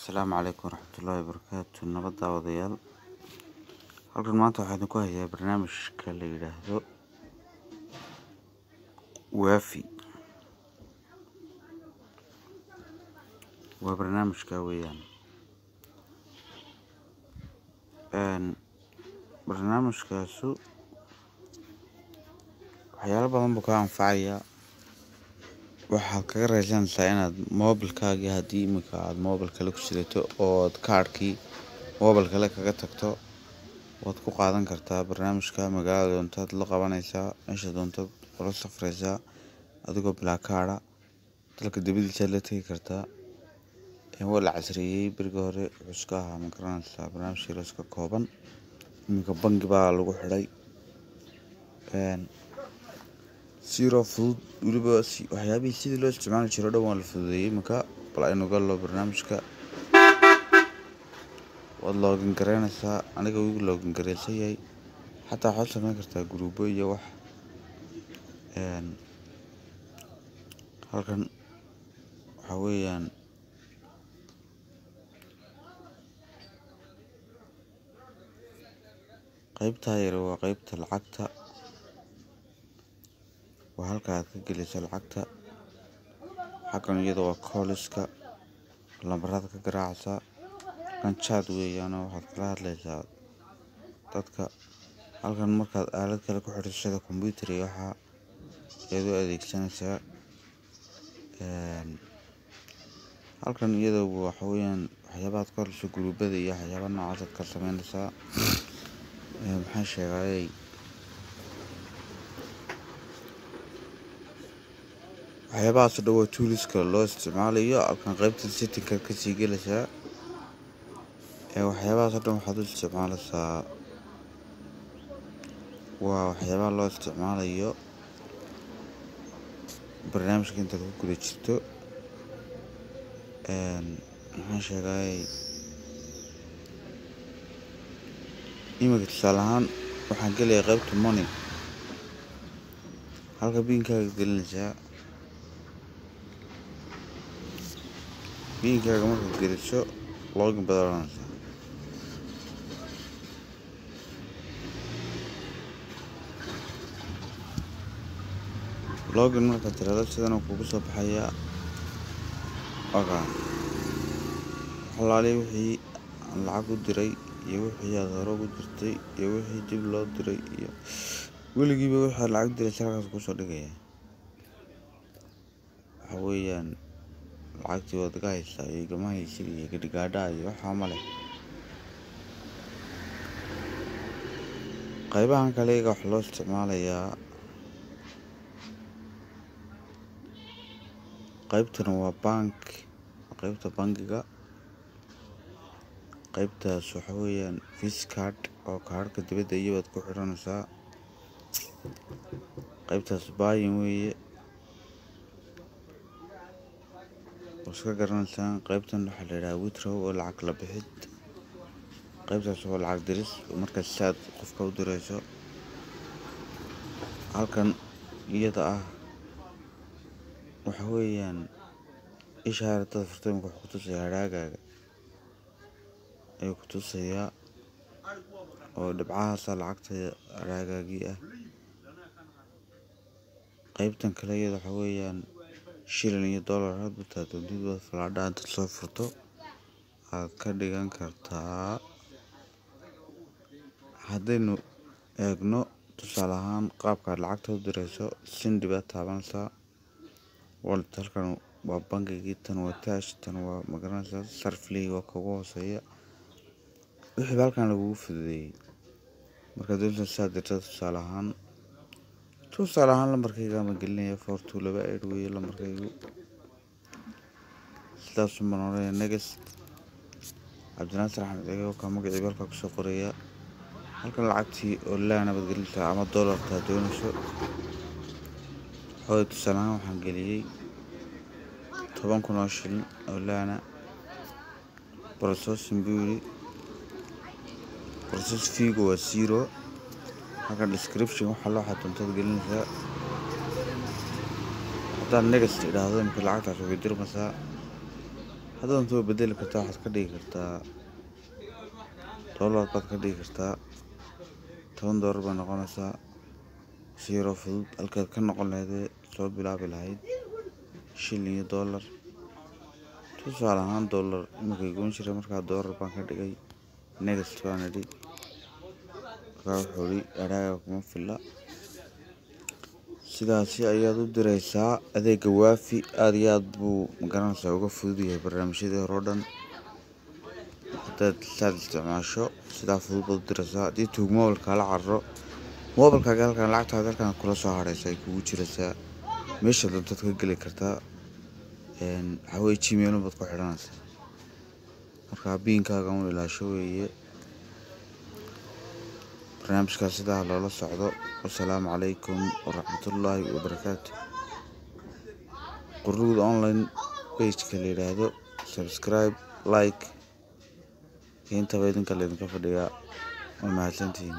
Asalaamu calaykum waraxmatullaahi wabarakaatu. Nabad daawadayaal, halkan maanta waxaan idinku hayaa barnaamijka la yidhaahdo Waafi. Waa barnaamijka weeyaan. Barnaamijkaasu waxyaalo badan buu kaa anfacayaa. Waxaad kaga raysanaysaa inaad moobilkaagii, haddii iminka aad moobil kale ku sidato oo aad kaadhkii moobil kale kaga tagto, waad ku qaadan kartaa barnaamijka. Magaalada doontaad la qabanaysaa, meesha doontaad ula safraysaa adigoo bilaa kaadha. Dalka dibadiisa la tegi kartaa. Waa la casriyeeyey. Berigii hore wuxuu iska ahaa, ma garanaysaa, barnaamij yar oo iska kooban. Iminka bangi baa lagu xidhay siro fudud, weliba waxyaabihii sidii loo isticmaali jiray oo dhan waa la fududeeyey iminka. Bal aynu gallo barnaamijka. Waad login garaynaysaa. Aniga wuu igu login garaysan yahay. Xataa waxaad samayn kartaa guruubo iyo wax. Halkan waxaa weeyaan qaybtaa yar, waa qaybta lacagta, waa halka aad ka gelayso lacagta. Xaggan iyada waa calls-ka, lambarada ka garaacaysaa. Halkan chat weeyaan oo waxaad kala hadlaysaa dadka. Halkan markaad aalad kale ku xidho sida computer iyo waxaa ayaad u adeegsanaysaa. Halkan iyada waxa weeyaan waxyaabaha aad ku hadlayso, guruubada iyo waxyaabaha noocaas aad ka sameynaysaa. Maxaan sheegayay, waxyaabahaas oo dhan waa tools-ka loo isticmaalayo. Halkan qaybta setting-ka kasii gelaysaa. Waxyaabahaas oo dhan waxaad u isticmaalaysaa, waa waxyaabaha loo isticmaalayo barnaamijka intaad ku guda jirto. Maxaan sheegayay, iminka tusaale ahaan waxaan gelayaa qaybta money. Halka PIN-kaaga gelinaysaa. PIN-kaaga markaad geliso, login baad oranaysaa. Login markaad tiraahdo, sidan uu kugu soo baxayaa. Ogaa xalaali wixii aan lacag u diray iyo wixii aad hore ugu dirtay iyo wixii dib loo diray iyo weligiiba wixii aad lacag diraysa halkaas kusoo dhigaya. Waxa weeyaan lacagtii waad iga haysaa iyo igama haysid iyo gadhigaadhaha iyo waxaa ma leh. Qaybahan kale iyaga waxaa loo isticmaalayaa, qaybtan waa bank, qaybta bangiga. Qaybtaas waxa weeyaan Visa card oo kaadhka dibadda iyo baad ku xidhanaysaa. Qaybtaas buying weeye, waa iska garanaysaan. Qaybtan waxaa la yidhaha withdraw oo lacag la bixid. Qaybtaas waa lacag diris, markaad si aad qofka u dirayso. Halkan iyada ah waxa weeyaan isha hadaad furto, imika wuxuu kutusayaa hadhaagaaga ayuu kutusayaa, oo dhibcahaasa lacagta hadhaagaagii ah. Qaybtan kale iyada waxa weeyaan shilin iyo dollar, hadba taa doontid baad falaadhaha intaad soo furto aad ka dhigan kartaa. Haddaynu eegno tusaale ahaan qaabka aad lacagta u dirayso, send baad taabanaysaa. Wallet halkan waa bangigii, tan waa cash, tan waa, ma garanaysaa, sarifley waa ka ugu hooseeya. Wixii ba halkan lagugu fududeeyey. Markaad doonayso saad dirto, tusaale ahaan lambarkayga ma gelinaya, 4228 weeye lambarkaygu. Sidaas baan oranaya next. Cabdinaasir Axmed Cige waa magacii halkaa kusoo qoraya. Halkan lacagtii oo laana baad gelinaysaa ama dollarta doonayso. Waxaa tusaale ahaan waxaan geliyey 10,000 oo shilin oo laana. Processing buu yidhi, process fee-gu waa 0. Halkan description waxaa loo xatuntaad gelinaysaa. Haddaan next idhaahdo imika, lacagtaas way dirmaysaa. Haddaad soo bedeli kartaa, waxaad ka dhigi kartaa dollar baad ka dhigi kartaa. $10 bay noqonaysaa si yaroo fudud, halkaad ka noqon lahayd soo bilaabi lahayd shilin iyo dollar. Tusaale ahaan dollar iminka goon jira, markaa dollar baan ka dhigay, next baan idhi. Markaa wuxuu idhi hadhaaga kuma filla. Sidaasi ayaad u diraysaa. Adeega Waafi aad iyo aad buu magaranaysaa uga fudud yahay barnaamijyadii hore oo dhan. Haddaad saad isticmaasho, sidaa fudud baad u diraysaa. Haddii tuug mobilka la cararo, mobilkaaga halkan lacagtaada halkan kula soo haraysa, ay kugu jiraysaa, meesha doontaad ka geli kartaa. Waxaa weye Gmail baad ku xidhanaysaa. Markaa PIN-kaaga un ilaasho weeye. Barnaamijkaas sidaa loola socdo. Wasalaamu calaykum waraxmatullaahi wabarakaatu. Quruud Online page-ka la yidhaahdo subscribe, like, intaba idinka laydinka fadhiyaa. Waa mahadsantihiin.